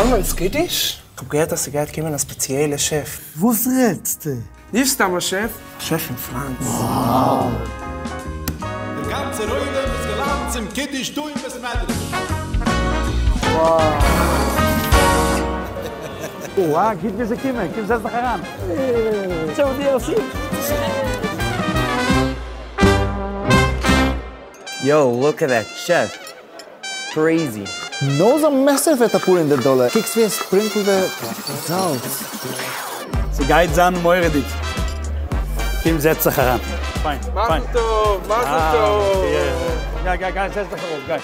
זלמנ'ס קידוש? כ'האב געהערט אז ס'גייט קומען א ספעציעלע שעף. וואס רעדסטו? נישט סתם א שעף, א שעף פון פראנץ. דער גאנצער עולם איז געלאדנט צום קידוש דא אין בית מדרש. אוה, גוט ווי זיי קומען, קום זעץ דיך אריין. Yo, look at that chef. Crazy. נאר זיין מעסער ווערט אפאר הונדערט דאלער, קוקסט ווי ער sprinkle ט די זאלץ. ס'גייט זיין מורא'דיג. קום זעץ זיך אריין. פיין, פיין. מזל טוב, מזל טוב. גיי, גיי, גיי, זעץ דיך אראפ, גיי.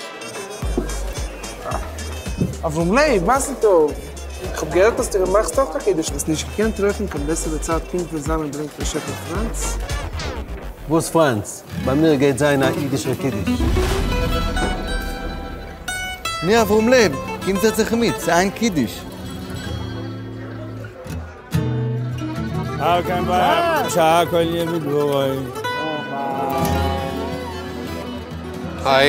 אברהם לייב, מזל טוב! איך האב געהערט אז דו מאכסט אויך א קידוש, האסט נישט געקענט טרעפן קיין בעסערע צייט פונקט ווען זלמן ברענגט א שעף פון פראנץ? וואס פראנץ? ביי מיר גייט זיין א אידישער קידוש. נו אברהם לייב, קום זעץ זיך מיט, ס'איז איין קידוש. Hi,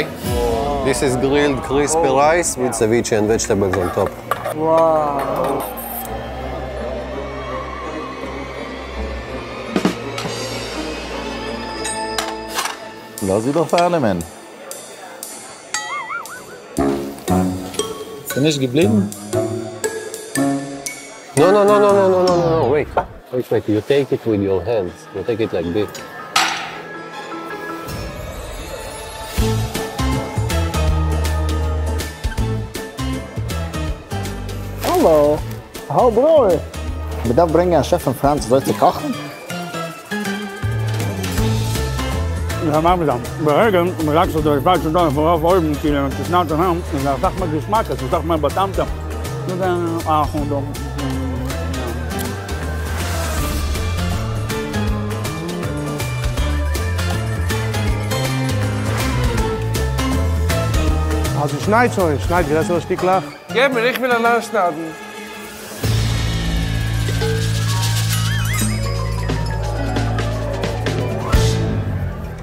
this is grilled crispy rice with ceviche and vegetables on top. לאז זי דאך פאר אלעמען. ס'איז נישט געבליבן? No no no no no no no no wait wait wait you take it with your hands you take it like this. האלא, האו ברור. מ'דארף ברענגען א שעף פון פראנץ אזוי צו קאכן? ברגע מ'לייגט זיך די שווארצע דארף ארויף אויבן כאילו צושניידט זיך ארום איז אסאך מער געשמאק עס איז אסאך מער באטאמטע. אז שנייד שוין, שנייד גרעסערע שטיקלעך. געב מיר, איך וויל אליין שניידן.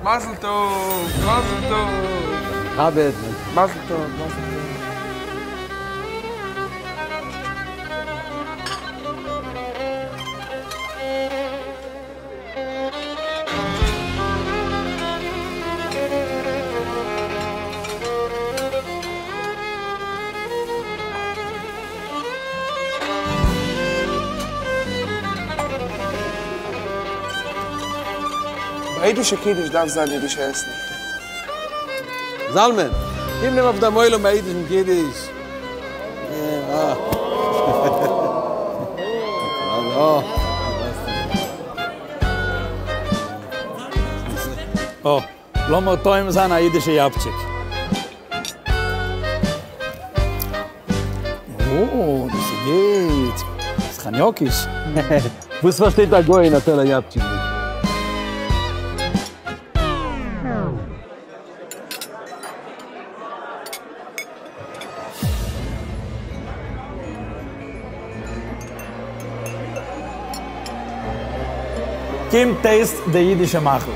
מזל טוב! מזל טוב! כבד. מזל טוב! מזל טוב! ביי אידישע קידוש דארף זיין אידישע עסן. זלמן, קום נעם אויף דעם עולם א אידישן קידוש. אה, לאמיר טועם זיין א אידישע יאפטשיק. או, דאס איז גוט. דאס איז חניאקיש. וואס פארשטייט א גוי אין א טעלער יאפטשיק? קום taste די אידישע מאכל.